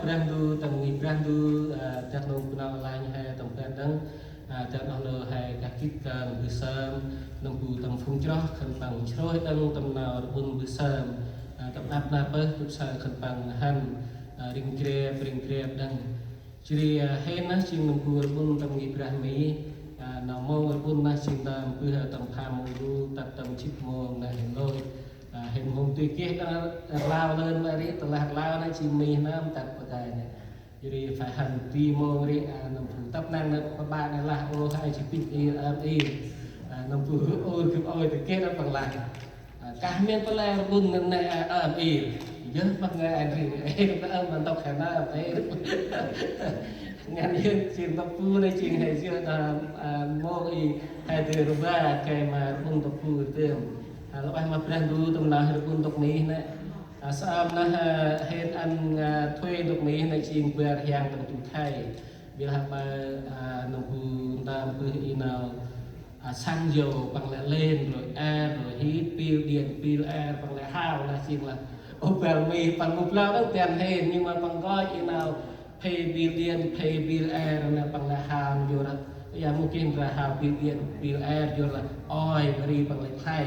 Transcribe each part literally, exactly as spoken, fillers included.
Brah Ndu, tâm ngih Brah Ndu, a, dak nô bu nau lanh he tâm ban đăng, a, dak nô nô he kah gĭt kơl mbơh sơm, nâm bu tâm phung chroh khân păng chroh đăng tâm nau rƀŭn mbơh sơm, a, tâm ăp nar pơh gâp saơ khân păng hăn, a, ring grep, ring grep đăng. Jêh ri, a, hên nơh jêng nâm bu rƀŭn tâm ngih Brah Mi, a, nau mông rƀŭn nơh jêng tâm bơh tâm pham mông ru, tât tâm jât mông nơh hên lôch. A, hên hôm tui geh đăng rlau lơn ma ri, tơlah rlau nơh jêng Mi nơh tât pa kai nơh. Jêh ri phải hăn tui mông ri, a, nâm bu tât năng nơh pa ba nơh lah, ô, hai jêh bĭt i, ơm i. A, nâm bu ur gâp ôi tơ geh nơh păng lah. A, kah miên pơleo rƀŭn nơh nê, a, ơm i. Yơh păng ngai ăn ri, ê, nơh ơm ntŭk he nơh, ê. Ngăn yơh jêng ntŭk bu nơh jêng he yơh, a, a, mông i, he tơ rvê, kơi ma rƀŭn ntŭk bu tơm. A, lŏ ueh ma Brah Ndu tâm nau he rƀŭn ntŭk Mi nơh. A, saơm nơh, a, hên ăn, a, thuê ntŭk Mi nơh jêng bar rhiăng tâm du khay. Ƀiălah ma, a, nâm bu ntơm bơh i nau, a, xăng dầu păng lĕ lên rồi, a, rồi hít, bill điện, bill air păng lĕ hao lah jêng lah. Ô, bal Mi păng mâu blao đăng tian hên, nhưng mà păng gay i nau pay bill điện, pay bill air nơh păng lĕ hao, yua lah. Ya mungkin ra hao bill điện, bill air, yua lah ôi, ma ri păng lĕ thay.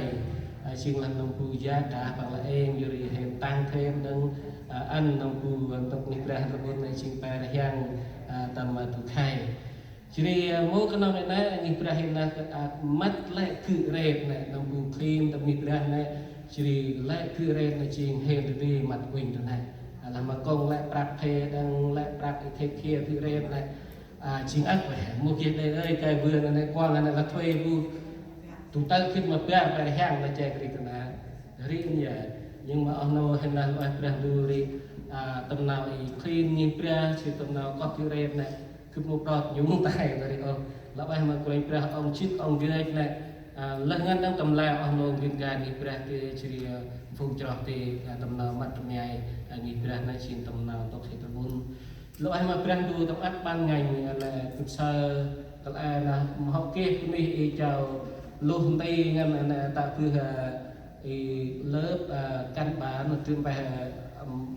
A, jêng lah nâm bu ya ka păng lĕ êng, yua ri hên tăng thêm đăng, a, ăn nâm bu ntŭk ngih Brah rƀŭn nơh jêng bar rhiăng, a, tâm, a, du khay. Jêh ri, a, mâu knŏng i nê, ngih Brah i nê, a, măt lĕ gư̆ ret nê, nâm bu clean tâm ngih Brah nê, jêh ri lĕ gư̆ ret nê jêng hên ri măt uănh ta nê. A, lah ma kông lĕ prăk phe đăng lĕ prăk i thê khia gư̆ ret nê. A, jêng ăp ueh, mâu geh đei ơi, kai vườn nê, kuăng nê, lah thuê bu. Tu tơ khĭt ma bar, bar rhiăng nê, che kri ta nê. Ri nê ya, nhưng mà oh nô hên nơh ueh Brah Ndu ri, a, tâm nau i clean ngih Brah, jêh tâm nau koh gư̆ ret nê. Gâp mâu prot nhŭng tay ta ri ôh. Lah ueh ma Kôranh Brah ŏng jêt ŏng geh nê. A, lah ngăn đăng tâm leo oh nô ngên gan ngih Brah tê jêh ri, a, phung chroh tê, a, tâm nau măt tâm nhai, a, ngih Brah nê jêng tâm nau ntŭk he tâm rƀŭn. Lah ueh ma Brah Ndu tâm ăp ban ngành, a, lĕ gâp saơ kăl e nơh mâu hŏ geh bunuyh i chau luh nti ngăn, a, nê tă bơh, a, i lớp, a, căn bản nơh trưng bày, a, ăm,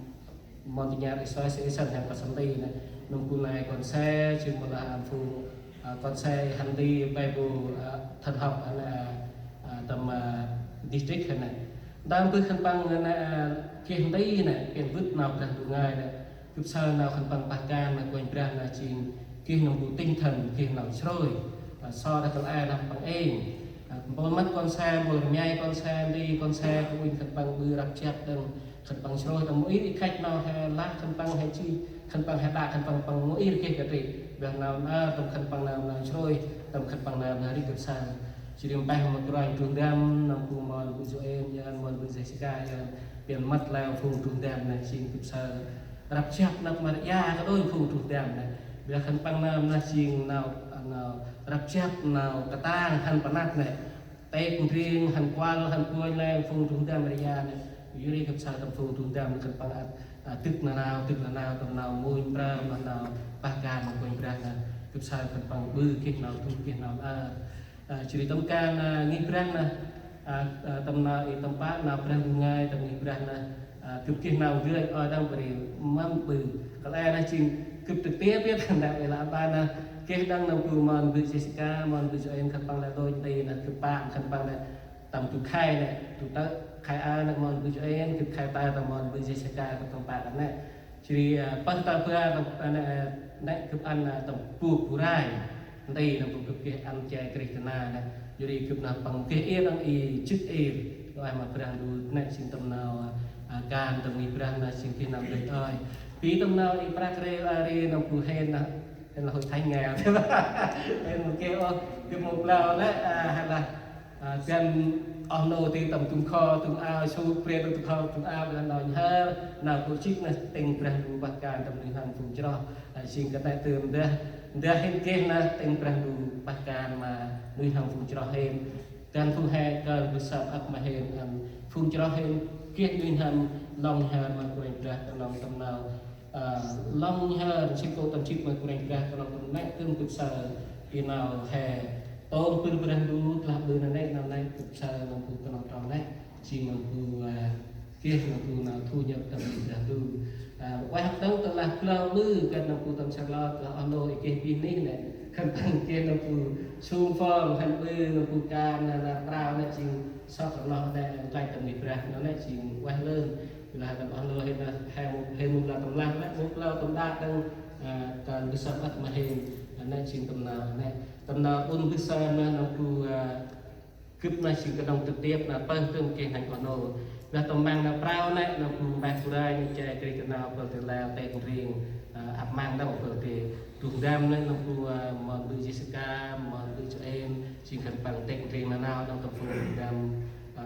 mon ti nhar i soi se i sân hăng pa sân ti nê. Nâm bu nai kon se, jêng mâu lah ăn phung, a, kon se hăn ti Bible, a, thần học, a, nê, a, tâm, a, district hăn nê. Tâm bơh khân păng nê, a, geh nti nê, pian vât nau Brah Ndu ngơi nê. Gâp saơ nau khân păng pah kan ma Kôranh Brah nê jêng geh nâm bu tinh thần, geh nau srôi. A, so đah kăl e nơh păng êng. A, mpôl măt kon se, mpôl rmai kon se, nti kon se, kơ uănh khân păng ƀư răp jăp đăng khân păng srôi tâm mâu ir i khăch nau he lah khân păng he chi, khân păng he đă khân păng păng mâu ir geh kơt ri. Ƀiălah nau nơh tâm khân păng nơh nau srôi, tâm khân păng nơh nơh ri gâp saơ. Jêh ri mpeh ma Kôranh Brah ndăm, nâm bu mon bu Joen, ơ, mon bu Jessica, ơ, pian măt leo phung Brah ndăm nê jêng gâp saơ. Răp jăp năp Maria, kơ đôi phung Brah ndăm nê. Ƀiălah khân păng nơh nơh jêng nau, nau răp jăp nau katang hăn pa năp nê. Têk ndring hăn kuăl hăn kuônh lĕ phung Brah ndăm Maria nê. Yua ri gâp saơ tâm phung Brah ndăm khân păng ăt, a, dâk nanao, dâk nanao tâm nau mŭnh prăm, nau pah kan ma Kôranh Brah nê. Gâp saơ khân păng ƀư geh nau du, geh nau ơ. A, jêh ri tâm kan, a, ngih Brah nê, a, a, tâm nau i tâm pă nau Brah Ndu ngơi tâm ngih Brah nê, a, gâp geh nau gơnh ôi đăng bri mâm ƀư. Kăl e nê jêng gâp trực tiếp yơh, nê i lah ƀă nê geh đăng nâm bu mon bu Jessica, mon bu Joen khân păng lĕ lôch nti nê gâp pă khân păng nê tâm du khay nê, du tơ khay a nê mon bu Joen, gâp khay ta tâm mon bu Jessica, gâp tâm pă nê. Jêh ri, a, pơh ta bar, a, nê, a, nê gâp ăn, a, tâm bu bu rai. Nti nâm bu gâp geh ăn che Krist ta nê. Jêh ri gâp nơh păng geh ir đăng i jêt ir. Lah ueh ma Brah Ndu nê jêng tâm nau, a, kan tâm ngih Brah nê jêng geh nau gơnh ôi. Bi tâm nau i prăk ri, a, ri nâm bu hên nê, hên lah Hội Thánh nghèo. Hên mâu geh ôh, gâp mâu blao nê, a, hên lah A, dăn oh nô ti tâm tung kho, tung ao, su pre tâm tung kho, tung ao, dăn nau nhhơr, nau kô̆ jê̆t nơh tĭng Brah Ndu pah kan tâm nuih n'hâm phung chroh. A, jêng kơt nê tơm ndah, ndah hên geh nơh tĭng Brah Ndu pah kan ma nuih n'hâm phung chroh hên. Dăn phung he kơl mbơh sơm ăp ma hên, ăn phung chroh hên geh nuih n'hâm lŏng nhhơr ma Kôranh Brah, knŏng tâm nau Ơ, lŏng nhhơr, sĭt kô̆ tâm jê̆t ma Kôranh Brah, knŏng tâm nê tơm gâp saơ i nau he tông bâr Brah Ndu, tơlah ƀư nau nê, nau nê gâp saơ nâm bu knŏng trong nê, jêng nâm bu, ơ, Geh nơm bu nau thu nhập tâm ngih Brah Ndu. A, ueh hŏ đŏng tơlah klâu ƀư kơt nơm bu tâm săk lŏ tơlah oh nô i geh bih nih nê. Khân păng geh nơm bu sung phong hăn ƀư nơm bu kan na na prao nê jêng sŏk rnoh nê nklach tâm ngih Brah nê jêng ueh lơn. Tơlah tâm oh nô hên na he mŭk hên mŭk la tâm lah nê mŭk la tâm đă đăng, a, tâm bơh sơm ăt ma hên, a, nê jêng tâm nau nê. Tâm nau ƀŭn bơh sơm nê nơm bu, a, gâp nơh jêng knŏng tơtep nơh pơh tơm geh hăn oh nô. Lah tâm măng nơh prao nê nơh bu mpeh bu rai nê che kri kơ nau băl tê leo tê kring, a, ăp măng nơh băl tê. Tuh dam nê nơh bu, a, mon bu Jessica, mon bu Joen, jêng khân păng tê kring nơh nau nơh tâm phung tuh dam, a,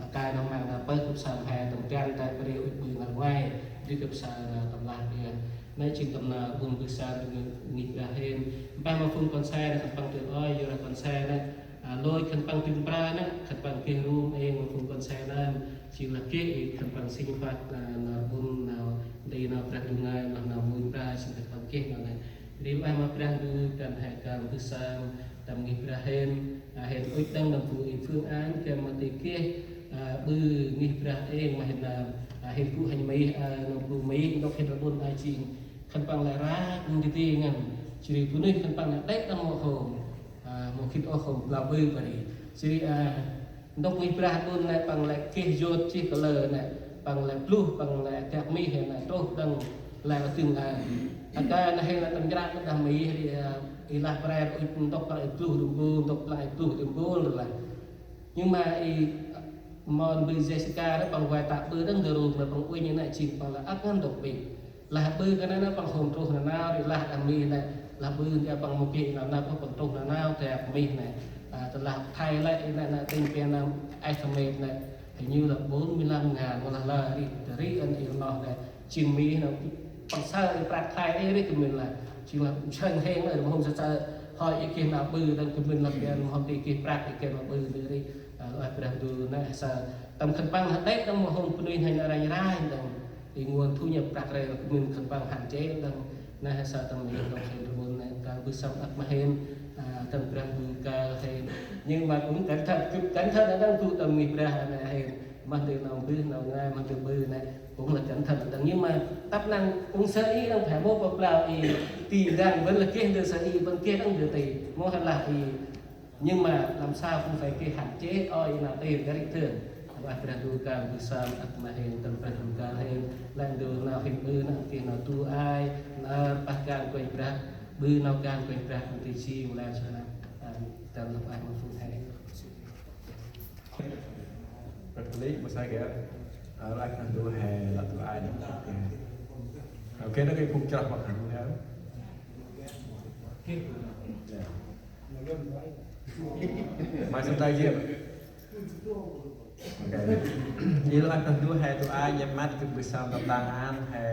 akai nơh măng nơh pơh gâp sơm he tâm gan tai bri ŭch bu ngal ngai, di gâp sơm nơh tâm lah bian. Nê jêng tâm nau ƀŭn bơh sơm ngih Brah hên. Mpeh ma phung kon se nê khân păng tê ơi, yor lah kon se nê. A, lôch khân păng tĭng pra nê, khân păng geh rum êng ma phung kon se nơm, jêng lah geh i khân păng sĭng phat, a, nau ƀŭn, nau nti, nau Brah Ndu ngơi, nau, nau mui pra, jêng khân păng geh nau nê. Ri ueh ma Brah Ndu, kăn he kơl bơh sơm, tâm ngih Brah hên, a, hên ŭch đăng nơm bu i phương án, kơt ma tê geh, a, ƀư ngih Brah êng ma hên nơm, a, hên gŭ hăn mih, a, nơm bu mih, ndŏk hên rƀŭn a jêng. Khân păng lĕ rak, ndri ti ngăn, jêh ri bunuyh khân păng lĕ đêk đăng mâu hôm. A, mâu gĭt ôh hôm blau ƀư bri. Jêh ri, a, ndŏk ngih Brah ƀŭn nê păng lĕ geh yot jêh kalơ nê, păng lĕ bluh, păng lĕ dak mih nê, truh đăng lĕ dâng a. Aka nê hên lĕ tâm jrăk đah mih ri, a, i lah brer ŭch ndŏk păng i bluh dơm bu, ndŏk păng i bluh dơm bu lah. Nhưng mà i mon bu Jessica nê păng vay tă ƀư đăng dơm rung nê păng uănh nê jêng păng lĕ ăt ngăn ndŏk ƀĭ. Lah ƀư kơt nê nê păng hôm truh nanao ri lah đah mih nê. Lah ƀư nê păng mâu geh nau năp păng truh nanao dak mih nê. A, tơlah thay lĕ nê nê tĭng pe nê estimate nê. Hình như là bốn mươi lăm ngàn mâu lah lơ ri, ri ăn i rnoh nê. Jêng mih nê păng saơ i prăk thay ri kơt mĭn lah. Jêng lah sâng hên nê, mâu hôm saơ saơ hơi i geh nau ƀư đăng kơt mĭn lah pe mâu hôm i geh prăk i geh nau ƀư ri. A, lah Brah Ndu nê saơ. Tâm khân păng lah đêk đăng mâu hôm bunuyh hăn ranh rai đăng. I nguồn thu nhập prăk ri kơt mĭn khân păng hạn chế đăng nê he saơ tâm ngih nơh hên rƀŭn nê, kơl bơh sơm ăt ma hên, a, tâm Brah Ndu kơl hên. Nhưng mà cũng cẩn thận, cẩn thận đăng gŭ tâm ngih Brah nê hên. Mah nti nau bơh, nau ngai, mah nti ƀư nê. Cũng là cẩn thận đăng. Nhưng mà tăp năng cũng sơ ý đăng phải mâu pa blau i ti đăng vẫn là geh ndơ sơ ý, vẫn geh đăng ndơ ti. Mâu hăn lah i Nhưng mà làm sao cũng phải cái hạn chế ôi nau tê gari thường. Lah Brah Ndu kơl bơh sơm ăt ma hên, tâm Brah Ndu kơl hên, lah Ndu nau hên ƀư nau keh nau tu ai, nau pah kan Kôranh Brah, ƀư nau kan Kôranh Brah, ăn tê si mâu lah sơm nau, tâm lăp ai mâu phung hên. Brah Ndu mâu sai kơ, a, lah Brah Ndu he, lah tu ai nau keh. Ok, nau keh phung chroh pah kan nau. Mai sân tay diêm. Ok. Ilo ăn Brah Ndu he tu ai nhep măt kơ bơh sơm tâm tang an he,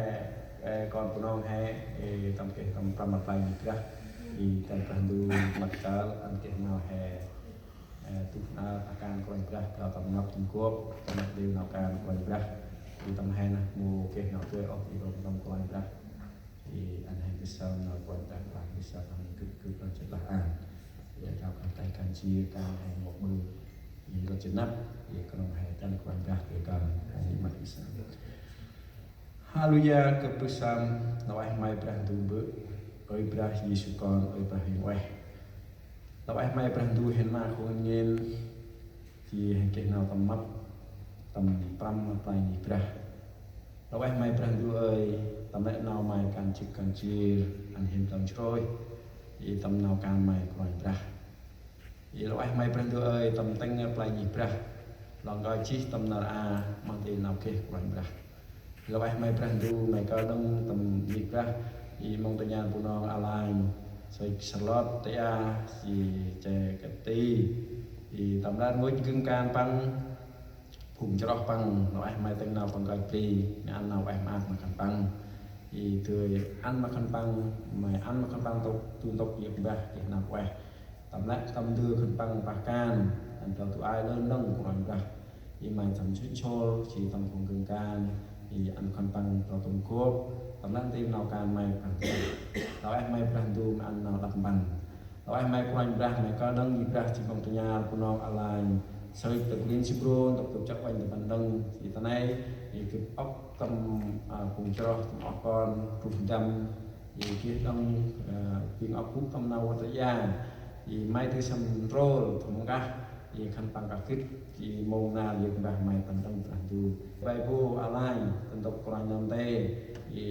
ê, kon Bunong he, ê, tâm keh tâm prăm ma play ngih Brah. I tâm Brah Ndu măt kơl ăn keh nau he, ê, tuh nau akan Kôranh Brah, kơl tâm năp tâm gop, tâm năp deu nau akan Kôranh Brah. I tâm he nơh mâu keh nau tui ôh, i tâm Kôranh Brah. I ăn he bơh sơm nau Kôranh Brah, bơh sơm nau gâp gâp nau chăt lah ăn. I kơl kơl tay kan jêr, kan he mâu ƀư. I rŏt jêh năp, i knŏng he kan Kôranh Brah, i kan he măt bơh sơm. Haleluya, gâp bơh sơm, nau ueh May Brah Ndu Mbơ̆, ơi Brah Yêsu Kon, ơi Brah Huêng Ueh. Nau ueh May Brah Ndu hên ma khôn ngên, jêh hên keh nau tâm măt, tâm prăm ma play ngih Brah. Nau ueh May Brah Ndu ơi, tâm lĕ nau May kan jêk kan jêr, ăn hên tâm chrôih, i tâm nau kan May Kôranh Brah. I nau ueh May Brah Ndu ơi, tâm tĭng play ngih Brah, lŏng kơi jêh tâm nar a, măng ti nau geh Kôranh Brah. Nau ueh May Brah Ndu, May kơl đŏng tâm ngih Brah, i mông tơnhan Bunong, Alang, Soi Charlotte, Tia, si Che Kati, i tâm lar ngôch gưng kan păng, phung chroh păng, nau ueh May tĭng nau păng kơi bri, May ăn nau ueh maak ma khân păng. I dơi ăn ma khân păng, May ăn ma khân păng tŭk, tu ntŭk yơk mbah, keh nau ueh. Tâm lĕ tâm ndơ khân păng pah kan, ăn tơl tu ai lơn lơn Kôranh Brah. I May tâm sŭt sôl, si tâm phung gưng kan, i ăn khân păng tơl tâm gop, tâm lĕ nti nau kan May pah kan. Nau ueh May Brah Ndu, May ăn nau đăp mpăn. Nau ueh May Kôranh Brah, May kơl đŏng ngih Brah, si mông tơnhan Bunong, Alang, Saơ ta gŭ ri si bro, ntŭk gâp chiă uănh ta păng đŏng, i ta nây, i gâp ŏk tâm, a, phung chroh, tâm oh kon, truh ndăm, i geh đŏng, a, bêng ŏk gŭ tâm nau vât ya, i may dơi săm rôl, tâm nkah, i khân păng kah gĭt, i mông nar yơk mbah may păng đŏng Brah Ndu. Bai bu alanh, ta ntŭk kôranh nơm tê, i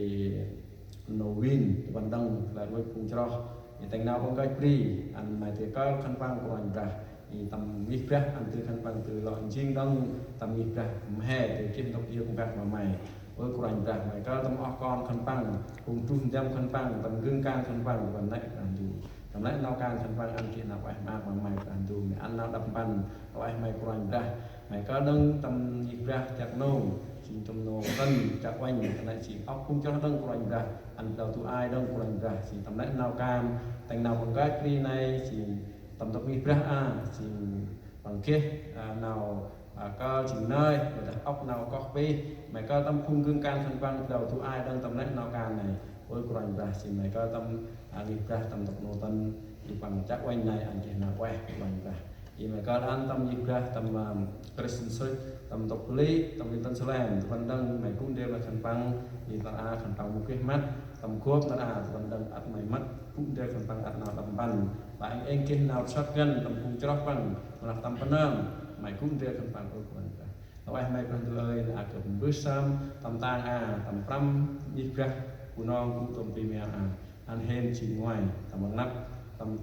nô vin, ta păng đŏng, lĕ rngôch phung chroh, i tĭng nau păng gach bri, ăn may dơi kơl khân păng Kôranh Brah, i tâm ngih Brah, ăn dơi khân păng dơi lŏ njêng đŏng, tâm ngih Brah, mhe, dơi geh ntŭk yơk mbah ma may. Ơ Kôranh Brah, may kơl tâm oh kon khân păng, phung truh ndăm khân păng, tâm gưng kan khân păng, ta păng nĕ Brah Ndu. Tâm lĕ nau kan khân păng ăn geh nau ueh maak ma may Brah Ndu, may ăn nau đăp mpăn, ueh may Kôranh Brah, may kơl đŏng tâm ngih Brah chiă nông, jêng tâm nô tăn, chiă uănh, ta nây jêng ŏk phung chroh đŏng Kôranh Brah, ăn blao du ai đŏng Kôranh Brah, jêng tâm lĕ nau kan, tĭng nau păng gach bri nây, jêng tâm ntŭk ngih Brah a, jêng păng geh, a, nau, a, kơl jêng nơih, ƀiălah ŏk nau koh pih, may kơl tâm phung gưng kan khân păng blao du ai đŏng tâm lĕ nau kan nây. Ơ Kôranh Brah, jêng may kơl tâm, a, ngih Brah tâm ntŭk nô tăn, i păng chiă uănh nây ăn geh nau ueh Kôranh Brah. I may kơl ăn tâm ngih Brah tâm, a, Kristen Sôch, tâm ntŭk Bli, tâm Winston Salem, ta păng đŏng may gŭ ndrel ma khân păng, i nar a khân păng mâu geh măt, tâm gop nar a, ta păng đŏng ăt may măt, gŭ ndrel khân păng ăt nau đăp mpăn. Ƀa êng êng geh nau săk ngăn, tâm phung chroh păng, mâu lah tâm pnơm, may gŭ ndrel khân păng ơ Kôranh Brah. Nau ueh may Brah Ndu ơi, nau a gâp mbơh sơm, tâm tang a, tâm prăm, ngih Brah, Bunong gŭ tâm bri meo a, ăn hên jêng ngoai, tâm păng năp, tâm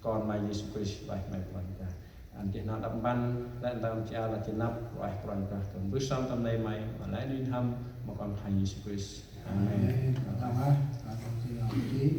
kon may Yêsu Krist, ueh may Kôranh Brah. Ăn geh nau đăp mpăn, lĕ tâm chiă lah jêng năp, ueh Kôranh Brah, gâp mbơh sơm tâm nây may, ma lĕ nuih n'hâm, ma kon Kôranh Yêsu Krist. Amen. Amen. Tâm ah, tâm jêng nau jêh.